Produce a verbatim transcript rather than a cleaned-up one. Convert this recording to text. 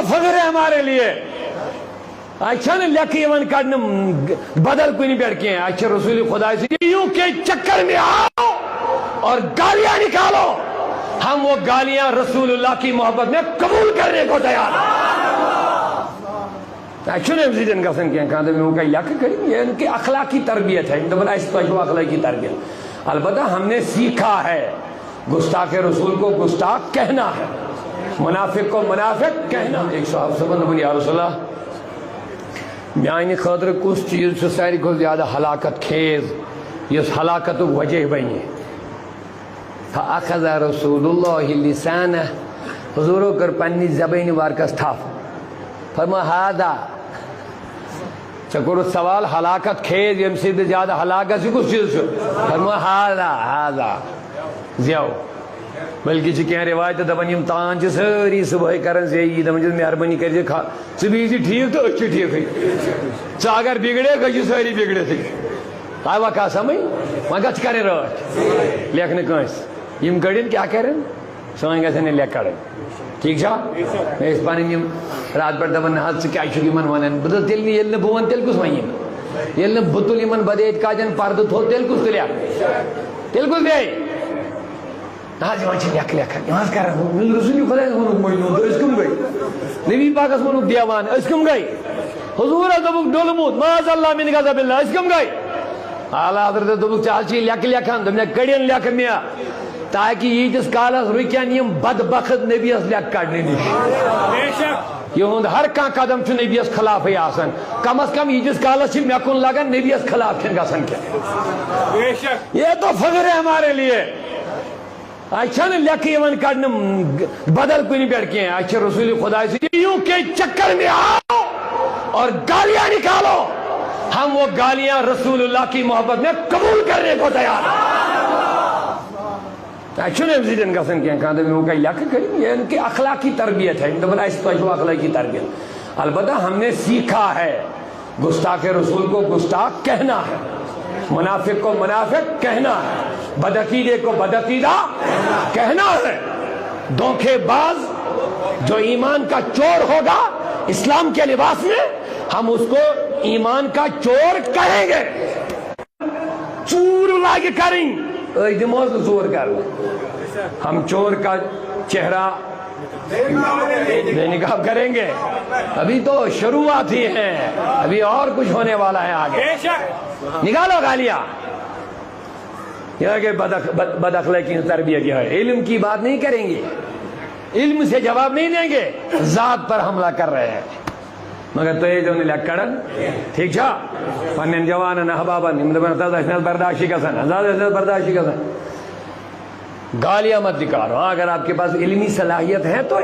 فخر ہے ہمارے لیے۔ اچھا نا، لیکھہٕ یِوان کڑنہٕ بدل کُنہِ پٮ۪ٹھ کینٛہہ۔ اچھا، رسول خدا سے یوں کے چکر میں آؤ اور گالیاں نکالو، ہم وہ گالیاں رسول اللہ کی محبت میں قبول کرنے کو تیار ہیں۔ اچھا نا، امہِ سۭتۍ گژھان کینٛہہ، کانٛہہ دَپہِ، مےٚ ووٚن، کَتہِ لیکھٕ کٔرِتھ، یہِ اَمہِ کہِ اخلاقی تربیت ہے۔ یِم دَپان، اَسہِ تۄہہِ چھو اخلاقی تربیت۔ البتہ ہم نے سیکھا ہے، گستاخ رسول کو گستاخ کہنا ہے، منافق کو منافق کہنا۔ ایک صحابہ صٲبن دوٚپُن، یا رسول اللہ، میانہِ خٲطرٕ کُس چیٖز چھُ ساروی کھۄتہٕ زیادٕ ہلاکت خیز، یُس ہلاکتُک وجہ بنہِ؟ فاخذ رسول اللہ لسانہ، حضورو کٔر پننہِ زبٲنۍ ورقس تھپھ۔ فرموو، ہذا۔ ژےٚ کوٚرُتھ سوال ہلاکت خیز، ییٚمہِ سۭتۍ بہٕ زیادٕ ہلاک گژھٕ، یہِ کُس چیٖز چھُ؟ فرموو، ہذا، ہذا۔ زیو۔ بلکہِ چھِ کینٛہہ روایتہٕ دَپان، یِم تان چھِ سٲری صُبحٲے کران زے یی، دَپان چھِس، مہربٲنی کٔرۍ زِ کھا-، ژٕ بِہِزِ ٹھیٖک تہٕ أسۍ چھِ ٹھیٖکھٕے۔ ژٕ اگر بِگڑے، أسۍ چھِ سٲری بِگڑِتھٕے۔ آے وۄنۍ کَتھ سَمٕجھ؟ وۄنۍ کَتھ چھِ کَرٕنۍ رٲچھ؟ لیکھ نہٕ کٲنٛسہِ۔ یِم کٔڑِن کیٛاہ کَرَن؟ سٲنۍ گژھن نہٕ لیکھ کَڑٕنۍ۔ ٹھیٖک چھا؟ مےٚ ٲسۍ پَنٕنۍ یِم راتھ پٮ۪ٹھ دَپان، نہ حظ، ژٕ کیٛازِ چھُکھ یِمَن وَنان؟ بہٕ دوٚپ، تیٚلہِ نہٕ، ییٚلہِ نہٕ بہٕ وَنہٕ، تیٚلہِ کُس وَنہِ یِمَن؟ ییٚلہِ نہٕ بہٕ تُلہٕ یِمَن بدعت کاتٮ۪ن پَردٕ تھوٚد، تیٚلہِ کُس تُلہِ اَتھ؟ تیٚلہِ کُس بیٚہہِ؟ نہ حظ، یِوان چھِ لیکھٕ لیکھان، یِوان چھِ کران، ہُہ، ییٚلہِ رسول خۄدایَن ووٚنُکھ مجنون، تہٕ أسۍ کٕم گٔے؟ نبی پاکَس ووٚنُکھ دیوان، أسۍ کٕم گٔے؟ حضوٗرَس دوٚپُکھ ڈوٚلمُت، معاذ اللہ من غضب اللہ، أسۍ کٕم گٔے؟ اعلیٰ حضرتَس دوٚپُکھ، ژٕ حظ چھِ لیکھٕ لیکھان، دوٚپُن، کٔڑِن لیکھٕ مےٚ، تاکہِ ییٖتِس کالَس رُکن یِم بدبخت نبیَس لیکھٕ کڑنہٕ نِش۔ یِہُنٛد ہر کانٛہہ قدم چھُ نبیَس خلافٕے آسان، کم از کم ییٖتِس کالَس چھِ مےٚ کُن لگان، نبیَس خلاف چھِنہٕ گژھان کینٛہہ۔ یہ تو فخر ہے ہمارے لیے۔ اَسہِ چھَنہٕ لیکھٕ یِوان کڑنہٕ بدل کُنہِ پٮ۪ٹھ کینٛہہ۔ اَسہِ چھِ رسول خدا سے یوں کے چکر میں آؤ اور گالیاں نکالو، ہم وہ گالیاں رسول اللہ کی محبت میں قبول کرنے کو تیار ہیں۔ اَسہِ چھُنہٕ اَمہِ سۭتۍ گژھان کینٛہہ۔ کانٛہہ دَپہِ، مےٚ ووٚن، کَتہِ لیکھٕ کٔرِتھ؟ یہِ اَمہِ کہِ اخلاقی تربیت ہے۔ یِم دَپان، اَسہِ تۄہہِ چھو اخلاقی تربیت۔ البتہ ہم نے سیکھا ہے، گستاخ رسول کو گستاخ کہنا ہے، منافق کو منافق کہنا ہے، بدعقیدے کو بدعقیدہ کہنا ہے۔ دھوکے باز جو ایمان کا چور ہوگا اسلام کے لباس میں، ہم اس کو ایمان کا چور کہیں گے۔ ژوٗر لاگہِ کرٕنۍ، أسۍ دِمہوس نہٕ ژوٗر کرنہٕ۔ ہم چور کا چہرہ بے نقاب کریں گے۔ ابھی تو شروعات ہی ہے، ابھی اور کچھ ہونے والا ہے آگے۔ نکالو گالیاں۔ یہ کہ بد اخ-، بد-، بد اخلاقی تربیت یہ ہے۔ علم کی بات نہیں کریں گے، علم سے جواب نہیں دیں گے، ذات پر حملہ کر رہے ہیں۔ مگر تُہۍ ٲسۍزیو نہٕ لیکھٕ کڑان، ٹھیٖک چھا؟ پننٮ۪ن جوانن، احبابن، یِم دَپان، "نہ حظ، اَسہِ نہٕ حظ برداشٕے گژھان، نہ حظ، اَسہِ نہٕ حظ برداشٕے گژھان۔" گالیاں مت نکالو۔ ہاں، اگر آپ کے پاس علمی صلاحیت ہے تو